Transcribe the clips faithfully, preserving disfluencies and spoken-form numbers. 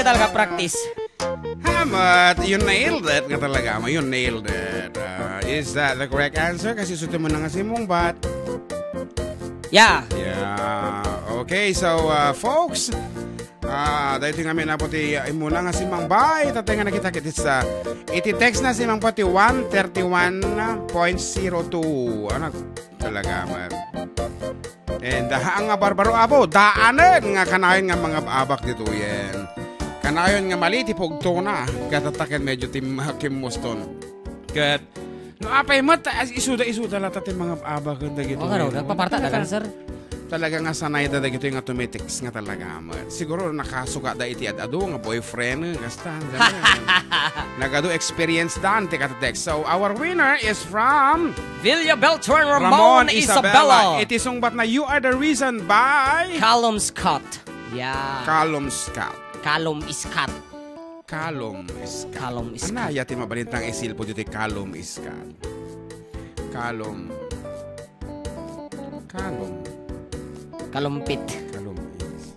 Talaga practice. Hamat, you nailed it nga talaga mo. You nailed it. Uh, is that the correct answer? Kasi suti mo na nga simong bat. Yeah. Yeah. Okay, so uh, folks, ah, dahil nga may napo ti uh, imuna nga simang bay, tatay nga nakita kit sa iti text na simang po ti one thirty-one point zero two. Ano? Talaga man. And uh, ang nga barbaro abo, daanen nga kanayon nga mga abak ditoyen. Kanayon nga mali ti pugtona, katataken medyo tim kimmuston. Ket no apay met, as isuda-isuda lata ti mga abak dagito. Oh, ano, nagpaparta na lang, sir. Talaga nga sanay da dagito nga tumitext nga talaga met. Siguro nakasuka da iti ad-adu nga boyfriend, kasta. Nagadu experience dan ti katatext. So our winner is from Villa Beltran Ramon, Ramon Isabela. Isabela. Iti sungbat na You Are the Reason by Callum Scott. Yeah. Callum Scott. Callum Scott. Callum Scott. Callum Scott. Anaya ti mabalintang isilpo ditoy Callum Scott. Callum. Callum. Kalumpit. Callum is.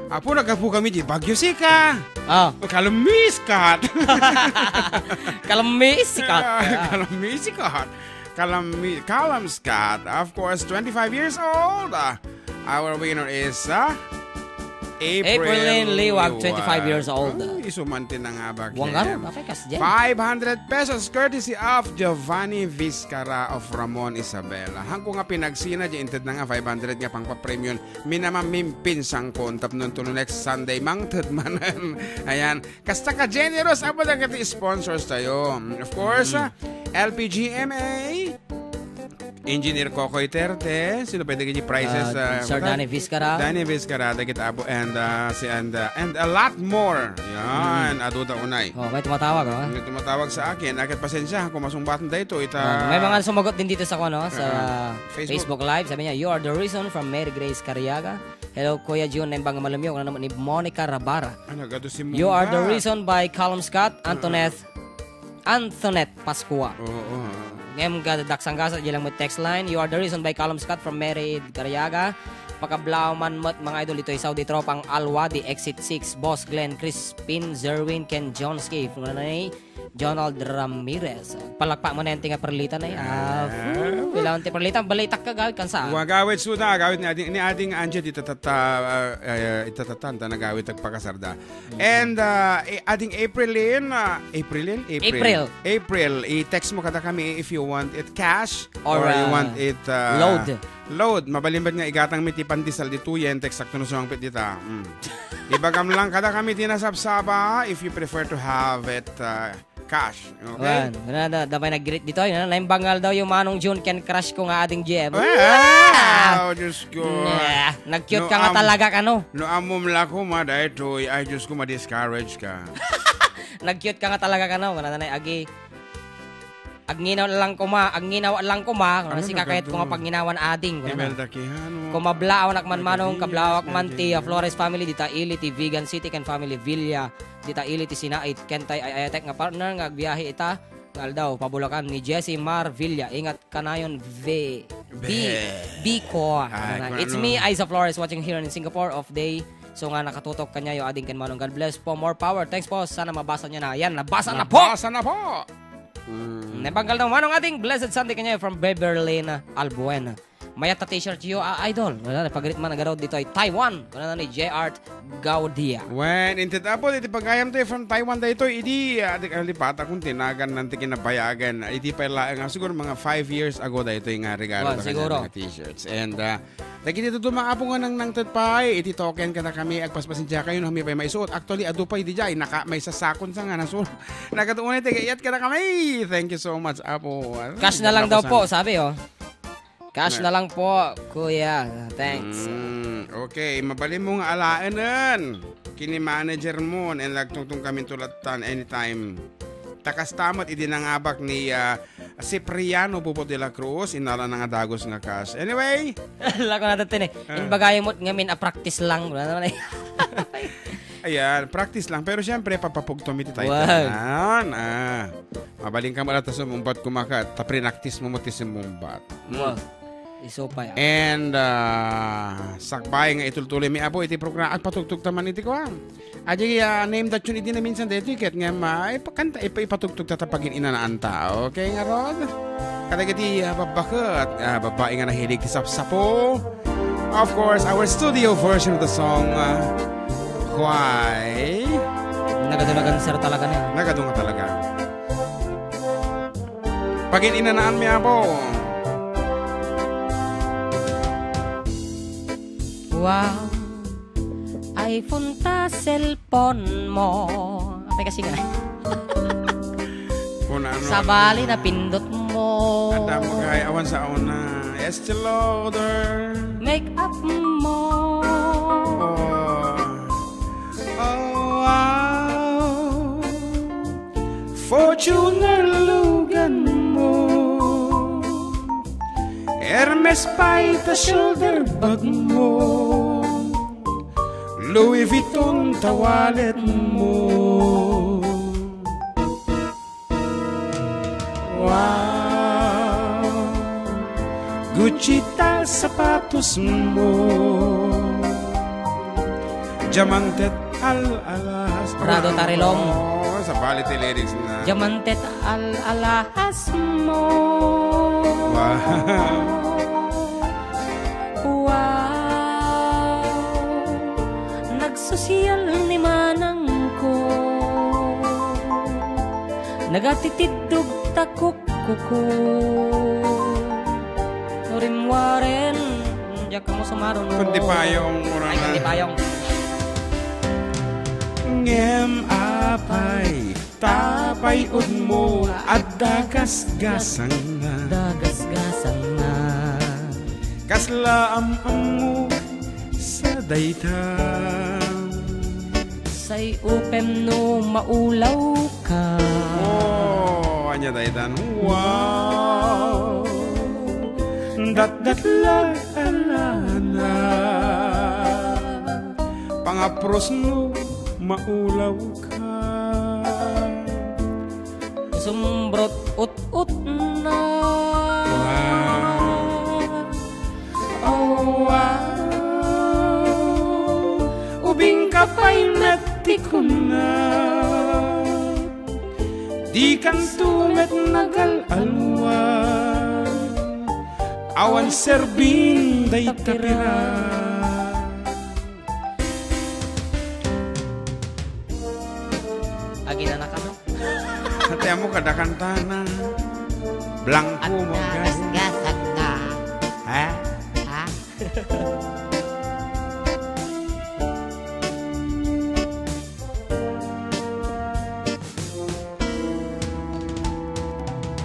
Apo, naggapu kami di Baguio Sica. Oh. Callum Scott. Callum Scott. Callum Scott. Callum, Callum Scott, of course, twenty-five years old. Uh, our winner is uh, April April Lynn Liwag, Liwag. Twenty-five years old. Ay, isu man ti nangabak. Buang garo, apay kas dyan. Five hundred pesos courtesy of Giovanni Vizcara of Ramon Isabela. Hangko nga pinagsina, di inted na nga five hundred nga pangpapremyon. Minamamimpin sangkon, tapno tuno next Sunday, mangted manen. Ayan. Kasta ka generous, apo dagiti sponsors tayo. Of course, Mm. ah, L P G M A, Engineer Kokoy Terte, sino pa dagiti prizes? Ah, ah, Sir what? Danny Vizcara. Danny Vizcara, dagiti apo, and ah, si and ah, and a lot more. Yan, Mm. adu da unay. Oh, may tumatawag, oh. May tumatawag sa akin. Akat pasensya kung masumbatan da ito, ita Ah, may mga sumagot din dito sa, ano, sa Ah, Facebook. Facebook Live. Sabi niya, "You are the reason," from Mary Grace Cariaga. "Hello, Kuya Jun, naimbag nga malem yo," kuna naman ni Monica Rabara. Ah, nagadu si You are the Mungga. Reason by Callum Scott, Ah. Antoinette, Antoinette Pascua. Oo, oo. Ngem ga daksanggasat, di lang mo text line. You are the reason by Callum Scott from Mary Cariaga. Pakablaaw man met, mga idol, ditoy Saudi, tropang Alwa, the exit six, Boss Glenn, Crispin, Zerwin, ken John Ski. From nanay, Jonald Ramirez. Palakpak mo na yan, tinga perlita na yan. Ah, Ah. Fu, kailangan ti perlita. Balitak ka, gawit kan saan? Wa, gawit suda, gawit ni ading, ni ading Angie, di tatata, ah, eh, itatatan, ta nagawit agpakasarda. And, ah, eh, ading Aprilin, ah, Aprilin? April. April. April. I-text mo kada kami if you want it cash Or, or, you ah, want it, ah, load. Load. Mabalin met nga igatang mi ti pandesal ditoyen, text sakto no sumangpit dita. Mm. Ibagam lang kada kami ti nasabsaba if you prefer to have it, ah, cash. Okay? Wan, na, na, damay nag-greet ditoy, na, naimbangal daw yung Manong Jun ken crush ko nga ading G M. Wow! Ah! Oh, Diyos ko. Nah, nag-cute No, ka nga am-, talaga kano. No, amom la ko, ma, daytoy. Ay, Diyos ko, ma-discourage ka. Nag-cute ka nga talaga kano. Wala na na agi. Agnginaw lang kuma, agnginaw lang kuma. Ano Ano si na kakayat ko nga kado? Pagnginawan ading. Wala na. Imelda Quijano. Kumabla, anak man Manong, Magdalena, kablaawak man ti, Angela. Ah, Flores family, dita ili ti Vigan City, ken family Villa. Dita ili ti sinait, ken tay ay ayatek nga partner nga agbiahe ita nga aldaw, pa Bulacan ni Jesse Mar Villa. Ingat kanayon, V-, V-, Be. Bicor. Ay, Ano na? Kung It's ano. Me, Aiza Flores, watching here in Singapore, off day. So nga nakatutok kanyayo, ading ken Manong. God bless po. More power. Thanks po. Sana mabasa niya na. Yan, nabasa na po. Nabasa na po. Mm. Naibanggal na Manong ading. Blessed Sunday kanyayo from Beverly na Albuena. Mayat ta t-shirt yo, ah, idol. Wala, nagpagrit man agarod ditoy Taiwan. Kuna na ni J R Gaudia. Wen, inted apo, iti pagayam tayo from Taiwan daytoy, idi, ah, di, ah, lipat akong tinagan ng ti kinabayagan. Idi pa ila, nga siguro mga five years ago daytoy nga regalo Oh, ta siguro. Kanya nga t-shirts. And, ah, dagiti duduma apo nga nang nangted pay, iti token kada kami, agpaspasensia kayo, no, kami pay maisuot. Actually, adu pay, di jay, naka, may sasakon sa nga nasul. Nagatuunay, tagayat kada kami. Thank you so much, apo. Cash na lang daw po, sabi, oh. Cash na lang po, kuya. Thanks. Mm, okay, mabalin mo nga alaenan. Kini manager mo, and lagtungtong kami tulatan anytime. Takas tamat, idi nangabak ni, ah, Cipriano Bubot de la Cruz, inala na nga dagos nga cash. Anyway. Lako na tatin eh. Ah. Imbagay mo ngamin a practice lang. Wala naman eh. Ayan, practice lang. Pero siyempre, papapugto mi ti title. Wow. Yan, ah. Mabalin ka mo lang ta sumumbat kumaka, ta prinactice mo mo ti sumumbat. Hmm. Wow. Isu pay, ah. And, ah, sakbay nga itultuloymi, Apo, iti programa, agpatugtog ta man iti kuan. Adi, ah, name that tune idi na minsan daytoy ket ngem, ah, ipakanta, ipa-, ipatugtog ta ta pagin-inanaanta. Okay, ngarud? Kadagiti, ah, babbaket, ah, babbai nga nahilig ti sapsapo. Of course, our studio version of the song, ah, Why? Nagadu-, naganser talaga na. Nagadu nga talaga. Pagin-inanaanmi, Apo. Wow. iPhone ta cellphone mo. Apay kasi nga. Kung ano. Sabali na pindot mo. Adam, kay awan sa una. Estee Lauder. Make up mo. Oh. Oh, wow. Fortuner lugan mo. Hermes pay ta shoulder bag mo. Louis Vuitton ta wallet mo. Wow. Gucci ta sapatos mo. Diamante al-, alahas. Prado Tarilong. Oh, sabali ti lyrics na. Diamante al-, alahas mo. Wow. Wow. Nagsosyal ni manangko. Nagatitiddog ta kukkuko. Nurim waren, diak mo sumaron. Kundi payong, mura. Ay, na. Kundi payong. Ngem apay, ta pay-udmo, adda gasgasangna. Adda gasgasangna. Kasla am-ammo sa dayta. Say upem no maulaw ka. Oh, ania daytan? Wow! Datdatlag a lana. Pangapros no maulaw ka. Sumbrot ut-ut na. Wow. Oh, wow. Ubing ka pay met ti kuna. Dikanto met nagal-alwan. Awan serbing dayta pira. Aginana kano? Ate, amo kada kantana. Blanco mo, guys. Gasgasak na. Ha? Ha?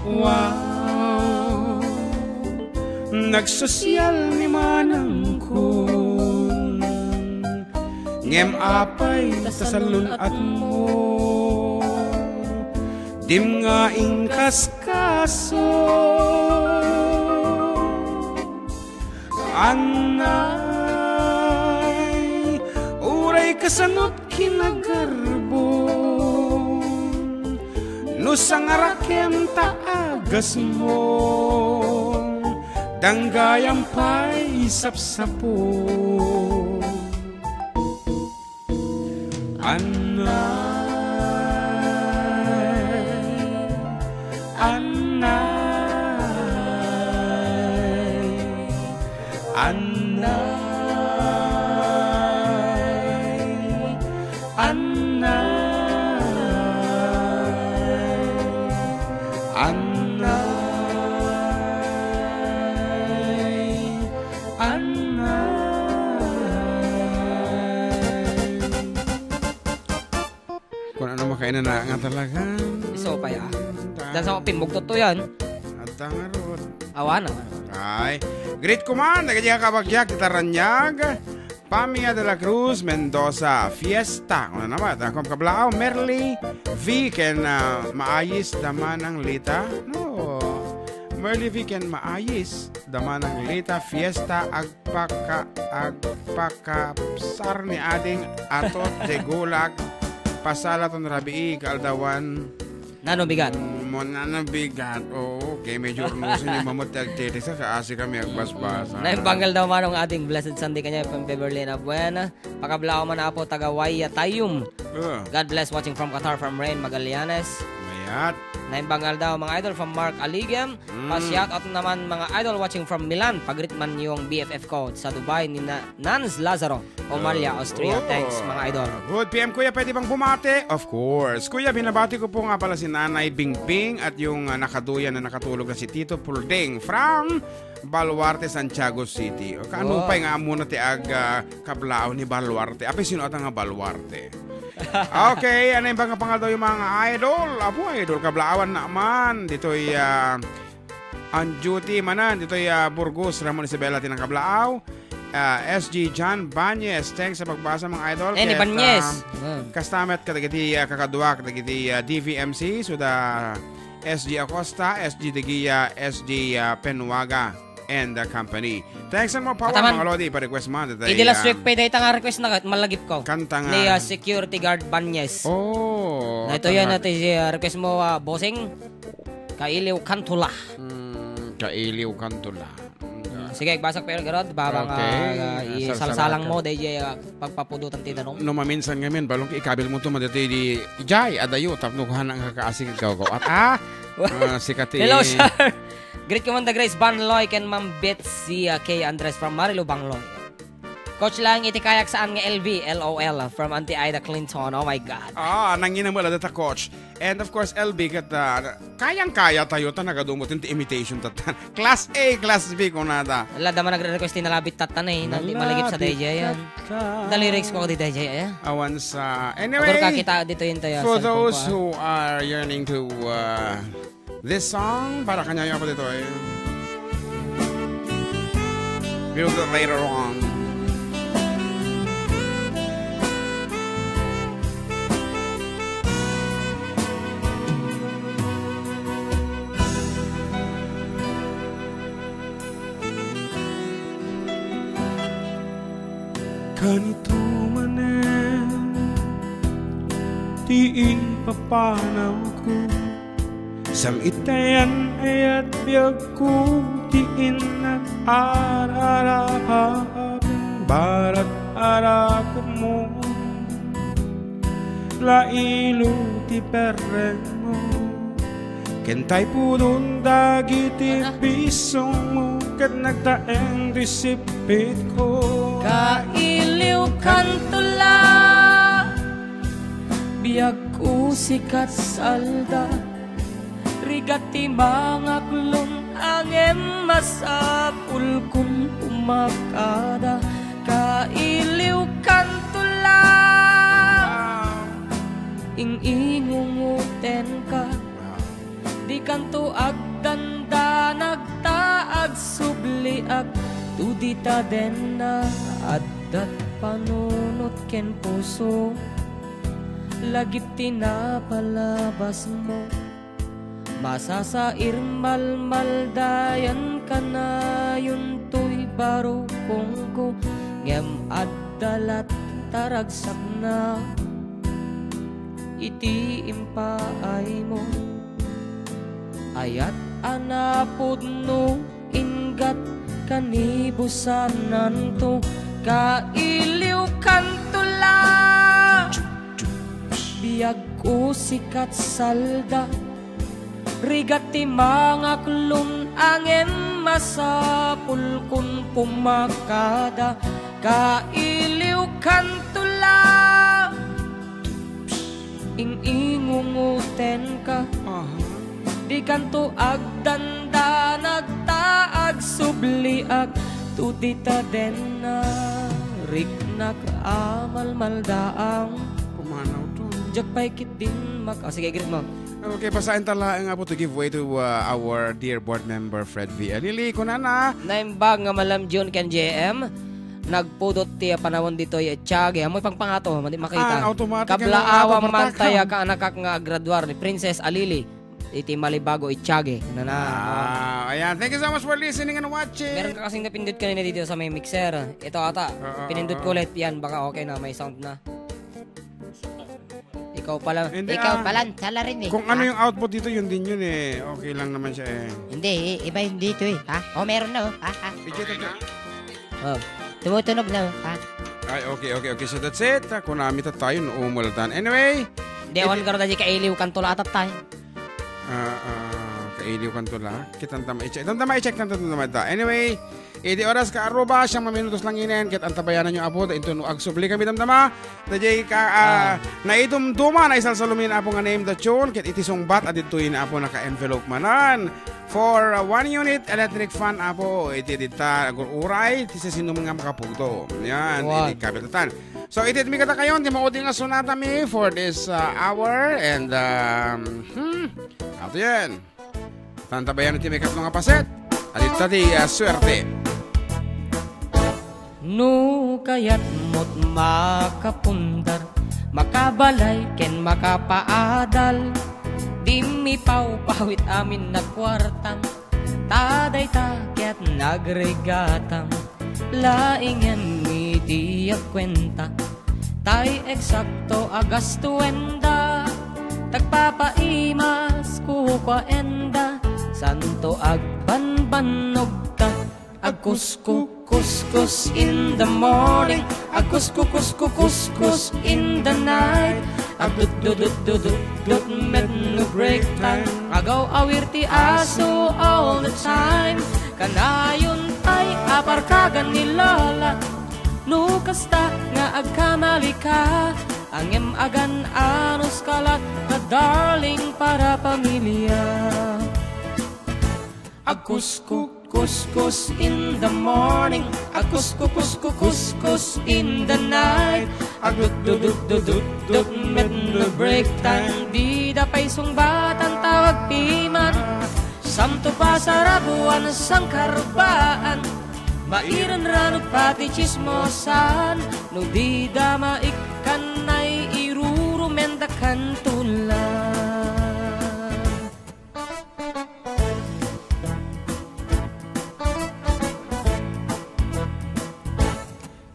Wow. Nagsosyal ni manangko. Ngem apay ta salun-atmo, dim nga inkaskaso. Annay, uray kasanot kinagarbon, no sangarakem ta agasmon, danggayam pay sapsapon. Annay, annay, annay, annay, annay. Annay. Kung ano makainana nga talaga. Isu pay, ah. Diyan sa pimmugtot to yan. Adda ngarud. Awan, ah. Ay. Greet ko man, dagiti kakabagyak, ti Taranyag. Pamia de la Cruz Mendoza, Fiesta. Kuna naman, Tangkom Kablaaw, Merly V ken, ah, Maayis da Manang Lita. No. Merly V ken Maayis da Manang Lita, Fiesta, agpaka-, agpakapsar ni Ading Atot de Gulag, pasalaton rabii, kaaldawan, Nano bigat? Mm, mo, nano bigat? Oo, okay. Medyo urnusan yung mamot ti agtetext ka, kaasi kami agbasbasa. Naimbanggal daw manong ating Blessed Sunday kanya from Beverly and Abuena. Pakablaaw man, Apo, taga Waya Tayum. Ah. God bless, watching from Qatar, from Rain Magallanes. Mayat. Naimbanggal daw, mga idol, from Mark Aligem. Mm. Pa-shout out naman, mga idol, watching from Milan. Pag-greet man yung B F F ko sa Dubai ni Na-, Nans Lazaro, Omalia, Oh, Austria. Oh. Thanks, mga idol. Good P M, Kuya. Pwede bang bumati? Of course. Kuya, binabati ko po nga pala si Nanay Bingbing at yung, ah, nakaduyan na nakatulog na si Tito Pulding from Baluarte, Santiago City. O, kaano Oh. pay nga amo na ti ag, ah, kablaaw ni Baluarte? Apay, sino ata nga Baluarte? Okay, ano yung mga pangal daw yung mga idol? Apo, idol, kablaawan na man. Dito'y, ah, on duty manan. Dito'y, ah, Burgos, Ramon Isabela, tinang kablaaw. Ah, S G John Banyes, thanks sa pagbasa, mga idol. Eh, ni Ket, Banyes. ah, Ah. Kastamet kadagiti, ah, kakaduak, dagiti, ah, D V M C, so da S G Acosta, S G Degia, S G, ah, Penuaga, and the company. Thanks and more power, Ataman. mga lodi, pa-request man. Idi last week, pwede ita nga request na kat-, malagip ko. Kanta nga. Ni, ah, Security Guard Banyes. Oh, Na ito yan, tama. Ate, si, ah, request mo, ah, bossing. Kailiw Kantula. Mm, Kailiw Kantula. Mm, sige, basag pero garod, babang, Okay. ah, ah, Salsalan isalsalang ka. mo, D J, ah, pagpapudutan ti danum. No maminsan ngamin, balong ikabil mo to, madati di, ijay, adayo, tapno kuhanan ka kaasig ikaw ko. At, ah, ah, si Kati. Hello, sir. Greet ko man da Grace Banloy ken Ma'am Betsy, ah, K Andres from Marilu, Bangloy. Coach lang iti kayak saan nga L V, L O L, from Auntie Ida Clinton. Oh my God. Ah, nangina mo lada ta, coach. And of course, L V, kat, ah, kayang-kaya tayo ta nagadumot ti imitation ta tan. Class A, class B, kunada. Wala, dama nagre-request ti Nalabit Tatan eh. Nang di malagip sa Nalabit D J yan. Tatan. Da lyrics ko di D J, eh. Awan sa, anyway, Agor ka kita dito yun tayo, for cellphone those ko, ah. who are yearning to, uh, this song, para kanyayo ako dito eh. We'll do it later on. Kanito manen ti impapanawko, sam-itayan ayat biagko ti innak ar-arap, barat arapmo, lailo ti perrengmo. Ken tay pudon dagiti bisongmo ket nagtaeng ti sippitko. Kailiw Kantula, biagko sikat salda, rigat ti mangaklon ngem masapulkon pumakada. Kailiw Kantula, ing-ingungotenka. Dikanto agdandanag ta agsubliak, to dita denna addat panunot ken puso. Lagip ti napalabasmo, masasair malmaldayan kanayon toy barukongko, ngem adda latta ragsakna iti impaaymo. Ayat a napudno, inggat kanibusananto, kailiw Kantula. Biagko sikat salda, rigat ti mangaklon ngem masapulkon pumakada, kailiw Kantula. Ing-ingungotenka. Aha. Dikanto agdandanag ta agsubliak, to dita denna riknak a malmaldaang. Pumanaw to. Diak pay ket dinmak-, ah, sige, greet mo. Okay, basaen ta laeng, Apo, to give way to, uh, our dear board member, Fred V. Lili, kunana. Naimbag nga Malam June ken J M. Nagpudot ti panawen ditoy Tiague. Amoy pangpangato, madi makita. Ah, automatic. Kablaawan man tayo, kaanakak nga aggraduar ni Princess Alili iti Malibago, Tiague. Nana. Ah, ayan. Thank you so much for listening and watching. Meron ka kasing napindot kanina dito sa may mixer. Ito ata. Oo, pinindot ko ulit. Yan, baka okay na. May sound na. Ikaw pala, Hindi, ikaw ah. pala, salarin eh. Kung ano Ha? yung output dito, yun din yun eh. Okay lang naman siya eh. Hindi, i-, iba yun dito eh. Ha? Oh, meron na oh. Ha? Ha? Ito, ito, ito. Oh, tumutunog na oh. Ha? Ay, okay, okay, okay. So that's it. Ah, Konami ta tayo, no, umulatan. Anyway, Di, awan ka rin kailiw kanto la atat tayo. Ah, ah, kailiw kanto la. Kitanta ma-check. Tanta ma-check, tanta ma-check. Anyway, Idi oras ka Aruba, siyam a minutos lang inen, ket antabayanan nyo, Apo, ta inton no agsubli kami damdama, dayjay ka, ah, Ah. naidumduma, naisalsalumin, Apo, nga name the tune, ket iti sungbat, a ditoy ni Apo, naka-envelope manan. For, ah, one unit electric fan, Apo, iti dita, agur-uray, ti sasino nga makapugto. Yan, Wow. iti kapitatan. So, iti mi kadakayon, ti maudi nga sonata mi for this, ah, hour, and, um, hmm, ato yan. Tantabayan iti maikatlo nga paset. Adita ti, ah, suerte. No kayatmo't makapundar, makabalay ken makapaadal, dimmi pawpawit amin a kuartam, ta dayta ket nagrigatam. Laingen iti agkuenta, tay eksakto a gastuenda. Tagpapaimas kukuaenda, santo agbanbannogta. Agkuskukuskus in the morning, agkuskukuskukuskus in the night. Agdudududududut met no break time. Agaw-awir ti aso all the time. Kanayon pay a parkagan ni Lola. No kasta nga agkamali ka, ngem agan-anos ka lat, a darling para pamilya. Agkuskukuskus in the morning, agkuskukuskukuskus in the night. Agdudududududut met no break time. Dida pay sungbatan tawag piman. Santo pasarabuan sangkarubaan. Mairanranog pati tsismosan. No dida maikkan ay irurumendakan tulang.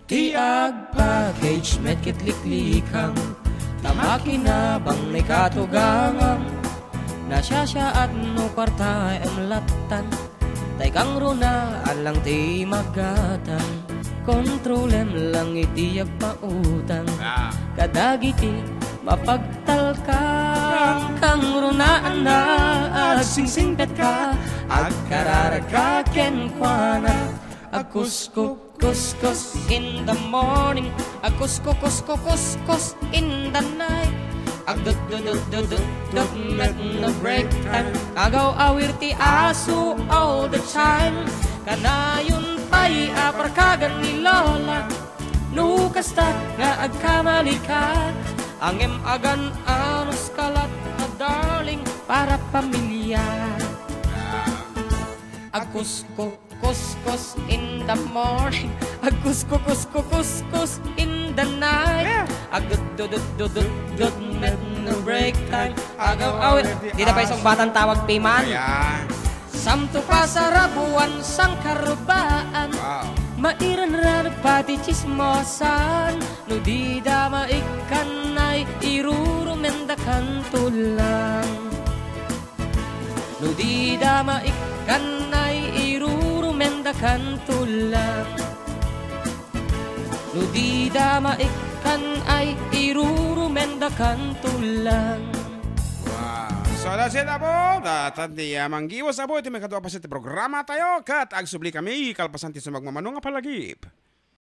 Ti agpackage met ket liklikam, ta makinabang ni katugangam. Nasiasiaat no kuartaem lattan, tay kangrunaan lang ti magatang. Kontrolem lang iti agpautang. Ah. Kadagiti mapagtalkam, kangrunaan na agsingsingpetka, agkararagka kenkuana. Agkuskukuskus in the morning, agkuskukuskukuskus in the night. Agdudududududut met no break time. Agaw-awir ti aso all the time. Kanayon pay a parkagan ni Lola. No kasta nga agkamali ka, ngem agan-anos ka lat, a darling, para pamilya. Agkusko Kuskus in the morning. Agkuskukuskukuskus in the night. Agdudududududut met no break time. Agaw-awir. Dida pay sungbatan tawag piman. Ayan. Santo pasarabuan sangkarubaan. Wow. Mairanranog pati tsismosan. No dida maikkan ay irurumendakan tulang. No dida maikkan ay irurumendakan tulang. No dida maikkan ay irurumendakan tulang. Wow. So, that's it, Apo. Datan ti, ah, manggiwas, Apo, iti maikadua a paset ti programa tayo. Ket agsubli kami, kalpasan ti sumagmamano nga palagip.